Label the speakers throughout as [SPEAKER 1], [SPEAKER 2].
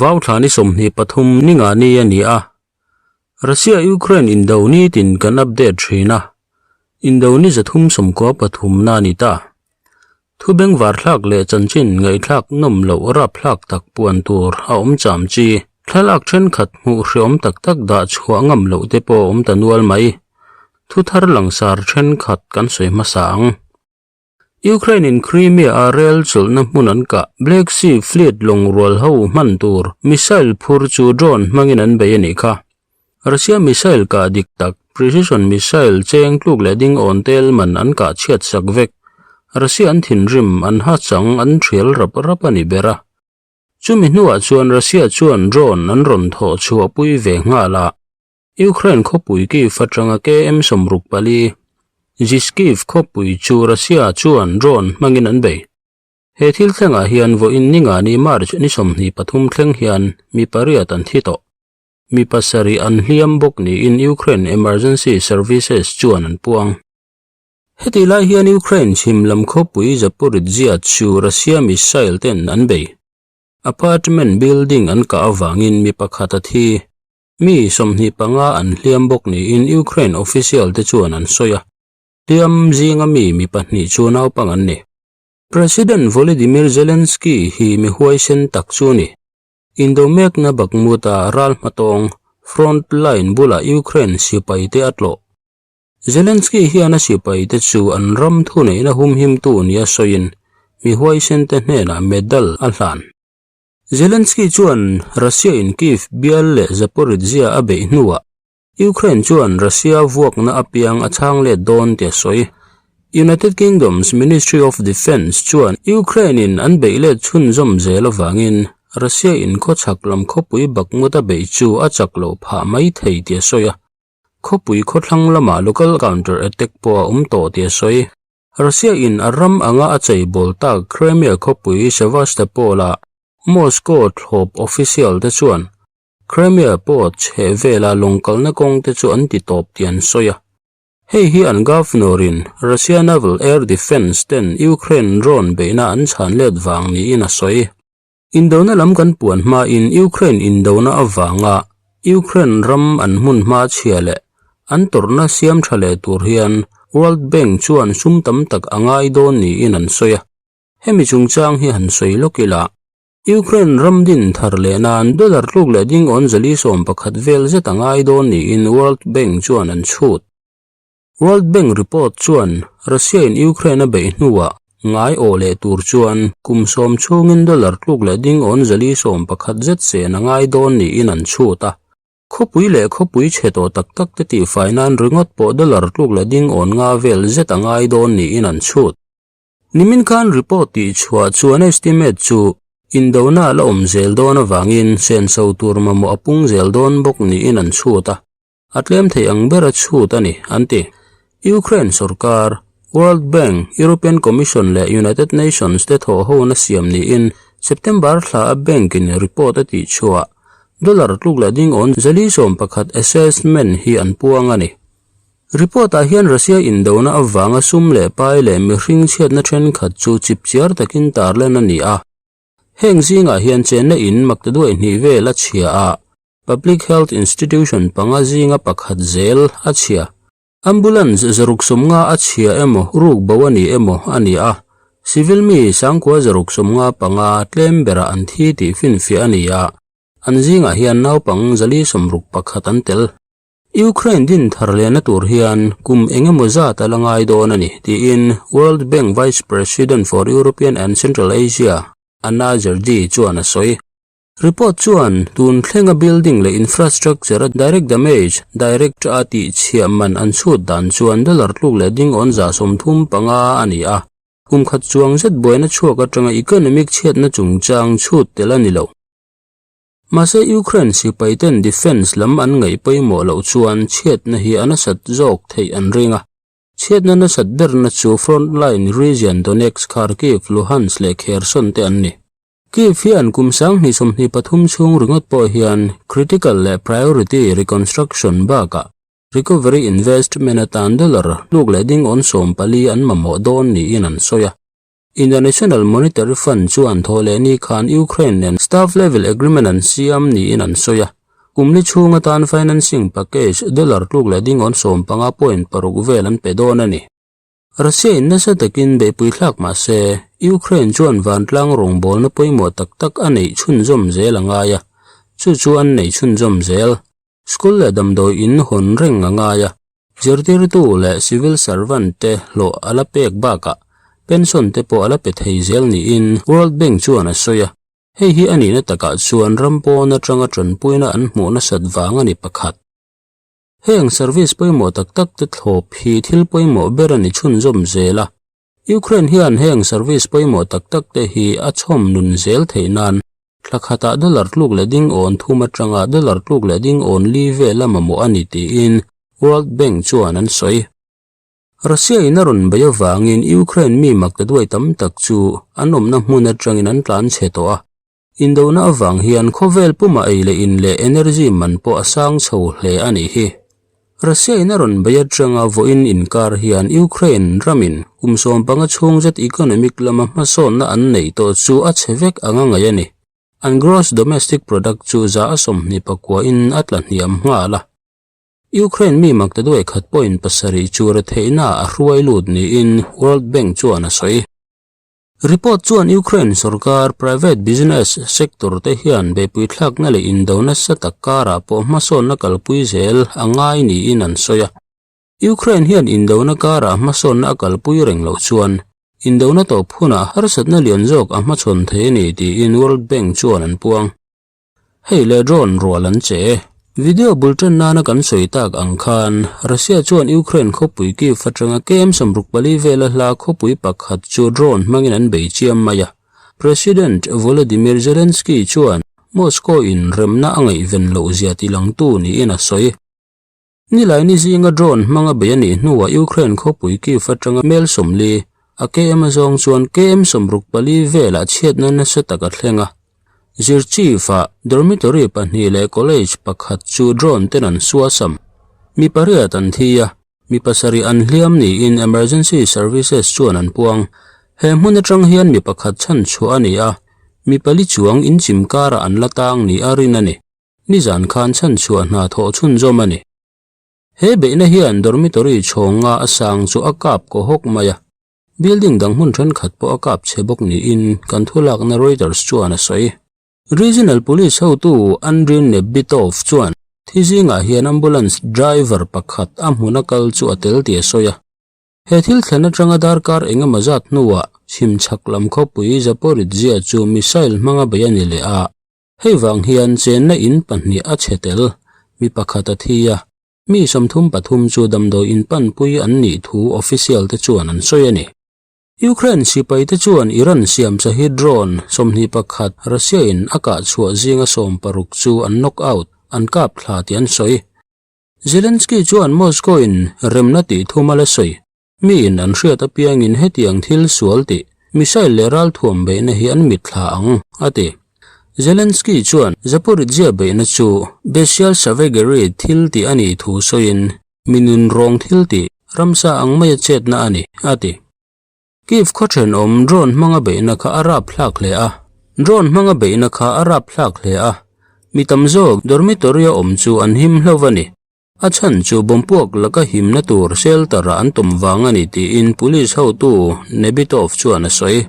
[SPEAKER 1] Vauthla ni 23 ni nga ni a ni a, Russia-Ukraine indo nitin kan update thin a, indo ni 393 na a ni ta. Thu bengvar thlak leh chanchin ngaihthlak nawm loh rap hlak tak puan tur a awm cham chi. Thlalak thenkhat hmuh hreawm tak tak dah chhuah ngam loh te pawh a awm ta nual mai. Thu thar langsar thenkhat kan sawi hmasa ang. Ukraine in Crimea a rel chawlhna hmun an kah Black Sea Fleet lawng rual ho hman tur missile phur chu drone hmangin an bei a nih kha. Russia missile kah dik tak, precision missile cheng tluk leh ding awn tel man an kah chhiat sak vek. Russia an thinrim, an ha chang, an thial rap rap a ni ber a. Chumi hnuah chuan Russia chuan drone an rawn thawh chhuah pui ve nghal a. Ukraine khawpui Kyiv atanga KM 64, Zhyskiv khawpui chu Russia chuan drone hmangin an bei. He thil thlengah hian vawiin ninga ni March ni 23 thleng hian mi pariat an thi tawh. Mi pasarih an hliam bawk niin Ukraine Emergency Services chuan an puang. Heti lai hian Ukraine chhim lam khawpui Zaporizhzhia chu Russia missile ten an bei. Apartment building an kah avangin mi pakhat a thi. Mi 25 an hliam bawk niin Ukraine official te chuan an sawi a. Hliam zinga mi mi pahnih chu naupang an ni. President Volodymyr Zelensky hi mi huaisen tak chu a ni. Indomekna Bakhmut-a ral hmatawng, front line, bulah Ukraine sipaite a tlawh. Zelensky hian a sipaite chu an ram thuneihna humhimtu nia sawiin mi huaisente hnenah medal a hlan. Zelensky chuan Russia-in Kyiv bial leh Zaporizhzhia a beih hnuah Ukraine chuan Russia vuakna apiang a chhang let dawn tia sawi. United Kingdom's Ministry of Defence chuan Ukraine-in an beih let chhunzawm zel avangin Russia-in khawchhak lam khawpui Bakhmut a beih chu a chak loh phah mai thei tia sawi a. Khawpui khawthlang lamah local counter attack pawh a awm tawh tia sawi. Russia-in a ram anga a cheibawl tak Crimea khawpui Sevastopol-a Moscow thlawp official te chuan Crimea pawh chheh vela lawng kalna kawng te chu an ti tawp tih an sawi a. Hei hi an governor-in Russia Naval Air Defence ten Ukraine drone beihna an chhan let vang niin a sawi. Indona lam kan puan hmain Ukraine indona avanga Ukraine ram an hmun hma chhia leh an tawrhna siam tha leh tur hian World Bank chuan sum tam tak a ngai dawn niin an sawi a. Hemi chungchang hi han sawi lawk ila. Ukraine ram din thar leh nan dollar tluk leh ding awn 111 vel zet a ngai dawn niin World Bank chuan an chhut. World Bank report chuan Russia-in Ukraine a beih hnuah ngai awh leh tur chuan kum sawm chhungin dollar tluk leh ding awn 111 zet sen a ngai dawn niin an chhut a. Khawpui leh khawpui chhe tawh tak tak te tihfai nan ringawt pawh dollar tluk leh ding awn nga vel zet a ngai dawn niin an chhut. Nimin khan report tih chhuah chuan estimate chu indona a la awm zel dawn avangin senso tur mamawh a pung zel dawn bawk niin an chhut a, a tlem thei ang ber a chhut a ni, an ti. Ukraine sorkar, World Bank, European Commission leh United Nations te thawhhona siam niin September thla a bank in report a tih chhuah dollar tluk leh ding awn 411 assessment hi an puang a ni. Report-ah hian Russia indona avanga sum leh pai leh mihring chhiatna thenkhat chu chipchiar takin tarlan a ni a. Heng zingah hian chenna in maktaduai hnih vel a chhia a, Public Health Institution panga zinga pakhat zel a chhia. Ambulance zaruk sawmnga a chhia emaw ruk bo a ni emaw a ni a, civil mi sangkua zaruk 75 tlem berah an thi tih finfiah a ni a, an zingah hian naupang 461 an tel. Ukraine din thar lehna tur hian kum eng emaw zat a la ngai dawn a ni, tiin World Bank Vice President for European and Central Asia, Anna Zerdi chuan a sawi. Report chuan tun thlenga building leh infrastructure a direct damage, direct a tihchhiah man an chhut dan chuan dollar tluk leh ding awn 35 a ni a, kum khat chuang zet buaina chhuak atanga economic chhiatna chungchang chhut tel a ni lo. Mahse Ukraine sipaiten defence lam an ngaih pawimawh loh chuan chhiatna hi a nasat zawk theih an ring a. Chhiatna nasat berna chu front line region Donetsk, Kharkiv, Luhansk leh Kherson te an ni. Kyiv hian kum 2023 chhung ringawt pawh hian critical leh priority reconstruction bakah recovery investment atan dollar tluk leh ding awn 14 an mamawh dawn niin an sawi a. International Monetary Fund chuan thawhlehni khan Ukraine nen staff level agreement an siam niin an sawi a. Kum ni chhung atan financing package dollar tluk leh dingawn 15.6 vel an pe dawn a ni. Russia in nasa takin beihpui thlak mah se, Ukraine chuan vantlang rawngbawlna pawimawh tak tak a neih chhunzawm zel a ngai a, chu chu an neih chhunzawm zel. School leh damdawi in hawn reng a ngai a, zirtirtu leh civil servant te hlawh a la pek bakah pension te pawh a la pe thei zel niin World Bank chuan a sawi a, hei hi a nihna takah chuan ram pawn atanga tanpuina an hmuh nasat vang a ni pakhat. Heng service pawimawh tak tak te thlawp hi thil pawimawh ber a ni chhunzawm zel a. Ukraine hian heng service pawimawh tak tak te hi a chhawm nun zel theih nan thla khatah dollar tluk leh ding awn thum atanga dollar tluk leh ding awn li vel a mamawh a ni tiin World Bank chuan an sawi. Russia in a rawn bei avangin Ukraine mi maktaduai tam tak chu an awmna hmun atangin an tlan chhe tawh a. Indona avang hian khawvel puma ei leh in leh energy man pawh a sang chho hle a nih hi. Russia in a rawn bei atanga vawiin inkar hian Ukraine ramin kum 15 chhung zet economic lama hmasawnna an neih tawh chu a chhe vek anga ngaih a ni. An gross domestic product chu za a 29 in a tla hniam nghal a. Ukraine mi maktaduai khat pawhin pasarih chu retheihna a hruai lut niin World Bank chuan a sawi. Report chuan Ukraine sorkar private business sector te hian beihpui thlakna leh indo nasa tak karah pawh hmasawnna kalpui zel a ngai niin an sawi a. Ukraine hian indona karah hmasawnna a kalpui reng loh chuan indona tawp hunah harsatna lian zawk a hmachhawn thei a ni tiin World Bank chuan an puang. Hei leh drone rual an che. Video bul tan nana kan sawi tak ang khan Russia chuan Ukraine khawpui Kyiv atanga KM 64 vela hla khawpui pakhat chu drone hmangin an bei chiam mai a. President Volodymyr Zelensky chuan Moscow in remna a ngaihven loh zia tilangtu niin a sawi. Nilaini zinga drone hmanga bei a nih hnuah Ukraine khawpui Kyiv atanga mel 40, a KM zawng chuan KM 64 velah chhiatna nasa tak a thleng a. Zirchief-ah dormitory pahnih leh college pakhat chu drone ten an suasam. Mi pariat an thi a, mi pasarih an hliam niin emergency services chuan an puang. He hmun atang hian mi pakhat chhan chhuah a ni a, mi pali chuang inchim karah an la tang ni a rin a ni. Nizan khan chhanchhuah hna thawh chhunzawm a ni. He beihna hian dormitory chhawnga a sang chu a kap kaw hawk mai a, building dang hmun thenkhat pawh a kap chhe bawk niin kan thulakna Reuters chuan a sawi. Regional Police hotu Andriy Nebitov chuan thi zingah hian ambulance driver pakhat a hmuna kal chu a tel tih a sawi a. He thil thlen atanga darkar engemaw zat hnuah chhimchhak lam khawpui Zaporizhzhia chu missile hmanga bei a ni leh a. Hei vang hian chenna in pahnih a chhe tel, mi pakhat a thi a, mi 33 chu damdawi in panpui an nih thu official te chuan an sawi a ni. Ukraine sipai te chuan Iran siam Shahed drone 21 Russia in a kah chhuah zinga 16 chu an knock out, an kap thla tih an sawi. Zelensky chuan Moscow in remna tih thum a la sawi. Miin an hriat apiangin hetiang thil sual tih missile leh ralthuam beihna hi an mitthla ang, a ti. Zelensky chuan Zaporizhzhia beihna chu bestial savagery thil tih a nih thu sawiin mi nunrawng thil tih ramsa ang maia chetna a ni, a ti. Kyiv khaw thenawm drone hmanga beihna kha a rapthlak hle a, drone hmanga beihna kha a rapthlak hle a, mi tam zawk dormitory-a awm chu an him hlauh a ni. A chhan chu bompuak laka himna tur shelter-ah an tawm vang a ni tiin police hotu Nebitov chuan a sawi.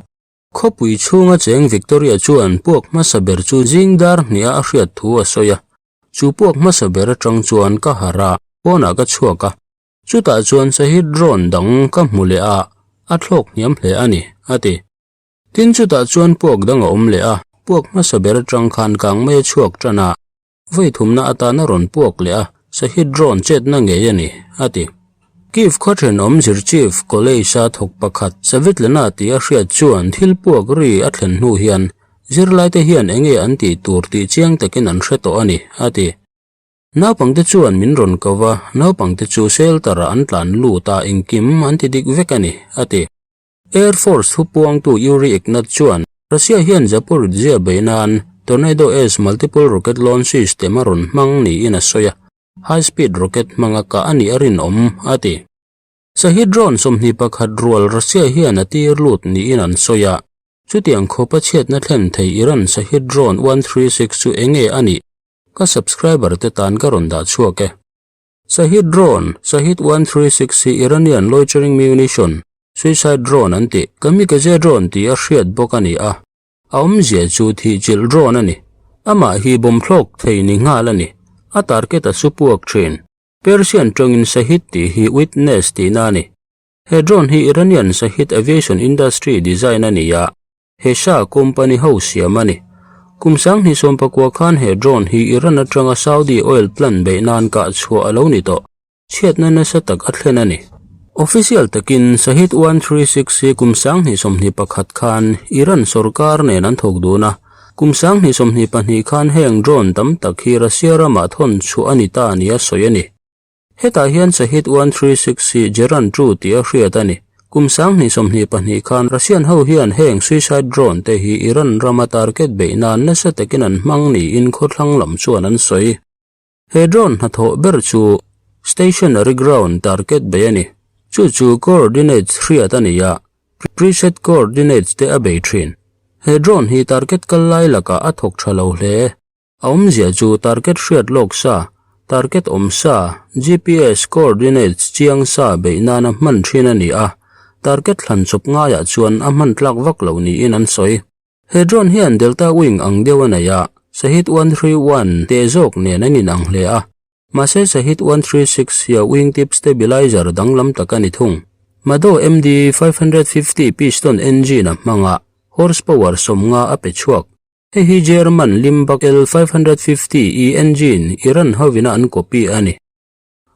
[SPEAKER 1] Khawpui chhunga cheng Victoria chuan puak hmasa ber chu zing dar hniha a hriat thu a sawi a. Chu puak hmasa ber atang chuan ka harh a, pawnah ka chhuak a. Chutah chuan Shahed drone dang ka hmu leh a, a thlawk hniam hle a ni, a ti. Tin chutah chuan puak dang a awm leh a, puak hmasa ber atang khan kang mai a chhuak tan a. Vawi thumna atan a rawn puak leh a, Shahed drone chetna ngei a ni, a ti. Kyiv khaw thenawm Zhirchiv College-a thawk pakhat Svitlana tih a hriat chuan thil puak ri a thlen hnu hian zirlaite hian enge an tih tur tih chiang takin an hre tawh a ni, a ti. Naupangte chuan min rawn ko va, naupangte chu shelter-ah an tlan lut a, engkim an ti dik vek a ni, a ti. Air Force thupuangtu Yuri Ignat chuan Russia hian Zaporizhzhia bei nan Tornado-S multiple rocket launch system a rawn hmang niin a sawi a, high speed rocket hmanga kah a nih a rinawm, a ti. Shahed drone 21 rual Russia hian a tir lut niin an sawi a. Chutiang khawpa chhiatna thlen thei Iran Shahed drone 136 chu enge a nih? Ka subscriber te tan ka rawn dah chhuak e. Shahed drone, Shahed 136 hi Iranian loitering munition, suicide drone an tih, kamikaze drone tih a hriat bawk a ni a. A awmzia chu thihchilh drone a ni. Amah hi bomb thlawk thei ni nghal a ni. A target a su puak thin. Persian tawngin Shahed tih hi witness tihna a ni. He drone hi Iranian Shahed Aviation Industry design a ni a, he Shah company ho siam a ni. Kum 2019 khan he drone hi Iran atanga Saudi oil plant beih nan kah chhuah a lo ni tawh. Chhiatna nasa tak a thlen a ni. Official takin Shahed 136 hi kum 2021 khan Iran sorkar nen an thawk dun a, kum 2022 khan heng drone tam tak hi Russia ramah thawn chhuah a ni ta nia sawi a ni. Hetah hian Shahed 136 hi Geran 2 tih a hriat a ni. Kum 2022 khan Russian ho hian heng suicide drone te hi Iran rama target beih nan nasa takin an hmang niin khawthlang lam chuan an sawi. He drone hnathawh ber chu stationary ground target bei a ni. Chu chu coordinates hriat a ni a, preset coordinates te a bei thin. He drone hi target kal lai lakah a thawk tha lo hle. A awmzia chu target hriat lawk sa, target awm sa, GPS coordinates chiang sa beih nana hman thin a ni a, target thlan chawp ngaiah chuan a hman tlak vak lo niin an sawi. He drone hian Delta Wing ang deuh a nei a, Shahed 131 teh zawk nen an inang hle a. Mahse Shahed 136 hi a wingtip stabilizer danglam tak a ni thung. Mado MD 550 piston engine a hmang a, horsepower 50 a pe chhuak. Hei hi German Limbach L 550 E engine Iran hovina an copy a ni.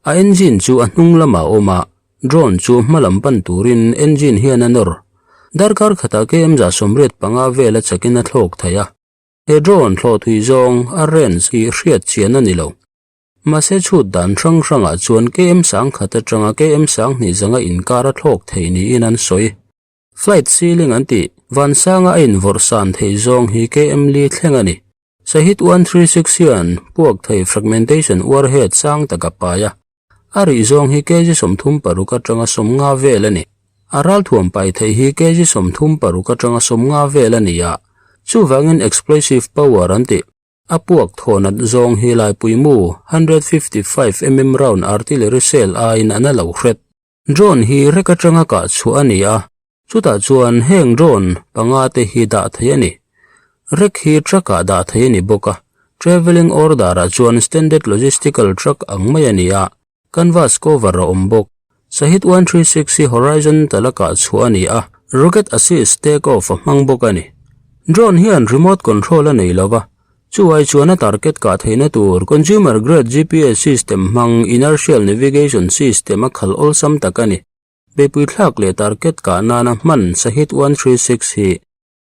[SPEAKER 1] A engine chu a hnung lamah a awm a, drone chu hma lam pan turin engine hian a nawr. Darkar khatah KM 85 vel a chakin a thlawk thei a. He drone thlawh thui zawng a range hi hriat chian a ni lo. Mahse chhut dan hrang hrangah chuan KM 1000 atanga KM 20 zanga inkar a thlawk thei niin an sawi. Flight ceiling an tih, vansanga a invawrh san theih zawng hi KM li thleng a ni. Shahed 136 hian puak thei fragmentation warhead sang tak a pai a, a rih zawng hi kg 36 atanga 50 vel a ni. A ralthuam pai theih hi kg 36 atanga 50 vel a ni a, chuvangin explosive power an tih. A puak thawnat zawng hi laipui mu 155 mm round artillery shell aiin a na lo hret. Drone hi rek atanga kah chhuah a ni a, chutah chuan heng drone panga te hi dah theih a ni. Rek hi truck ah dah theih a ni bawk a, travelling order ah chuan standard logistical truck ang mai a ni a, canvas cover a awm bawk. Shahed 136 hi horizontal a kah chhuah a ni a, rocket assist take off a hmang bawk a ni. Drone hian remote control a nei lo va, Chu ai chuan a target kah theihna tur consumer grade GPS system hmang inertial navigation system a khal awlsam tak a ni. Beipui thlak leh target kah nana hman Shahed 136 hi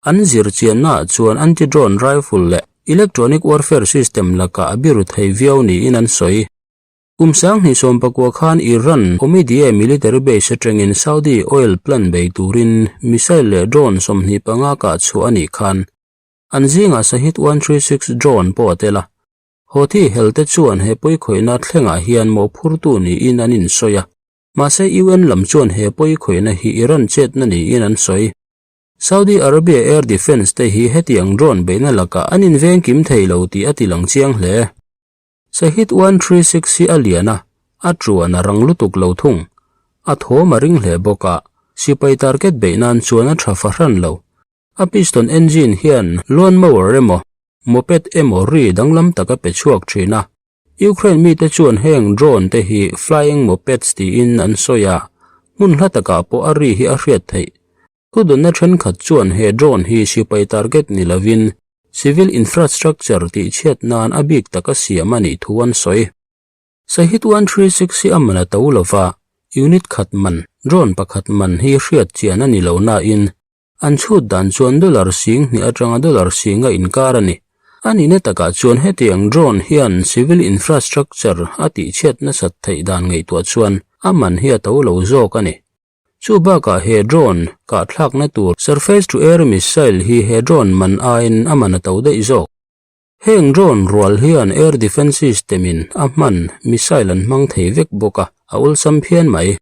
[SPEAKER 1] an zir chiannaah chuan anti-drone rifle leh electronic warfare system lakah a biru thei viau niin an sawi. Kum 2019 khan Iran Omidiyeh military base atangin Saudi oil plant bei turin missile leh drone 25 kah chhuah a nih khan An zingah Shahed 136 drone pawh a tel a. Houthi helte chuan he pawikhawihna thlengah hian mawhphurtu niin an insawi a. Mahse UN lam chuan he pawikhawihna hi Iran chetna niin an sawi. Saudi Arabia air defence te hi hetiang drone beihna lakah an inveng kim thei lo tih a tilang chiang hle. Shahed 136 hi a lian a, a tuan a rang lutuk lo thung. A thawm a ring hle bawk a, sipai target beih nan chuan a tha fahran lo. A piston engine hian lawn mower emaw, moped emaw ri danglam tak a pe chhuak thin a. Ukraine mite chuan heng drone te hi flying mopeds tiin an sawi a, hmun hla takah pawh a ri hi a hriat theih. Thudawnna thenkhat chuan he drone hi sipai target ni lovin civil infrastructure tihchhiat nan a bik taka siam a nih thu an sawi. Shahed 136 hi a man a to lova, unit khat man, drone pakhat man hi hriat chian a ni lo nain An chhut dan chuan dollar 2000 atanga dollar 10,000 inkar a ni. A nihna takah chuan hetiang drone hian civil infrastructure a tihchhiat nasat theih dan ngaihtuah chuan a man hi a to lo zawk a ni. Chu bakah he drone kahthlakna tur surface to air missile hi he drone man aiin a man a to daih zawk. Heng drone rual hian air defence system in a hman missile an hmang thei vek bawk a, a awlsam phian mai.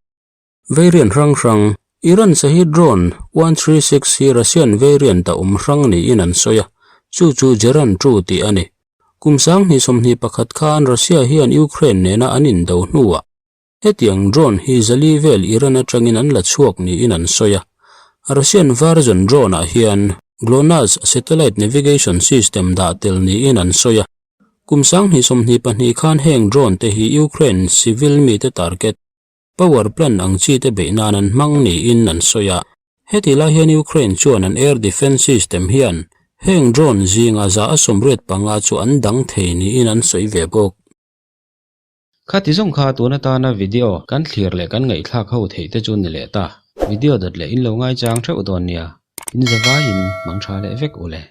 [SPEAKER 1] Variant hrang hrang, Iran Shahed drone 136 hi Russian variant a awm hrang niin an sawi a, chu chu Geran 2 tih a ni. Kum 2021 khan Russia hian Ukraine nena an indo hnuah hetiang drone hi zali vel Iran atangin an la chhuak niin an sawi a. Russian version drone-ah hian GLONASS satellite navigation system dah tel niin an sawi a. Kum 2022 khan heng drone te hi Ukraine civil mite target Power plant ang chi te beih nan an hmang niin an sawi a. Heti lai hian Ukraine chuan an air defence system hian heng drone zinga 185 chu an dang thei niin an sawi ve bawk.
[SPEAKER 2] Khati zawng kha tun atana video kan thlir leh kan ngaihthlak ho theih te chu ni leh ta. Video dawt leh in lo ngaichang theuh dawn nia. In zavaiin mang tha leh vek u le.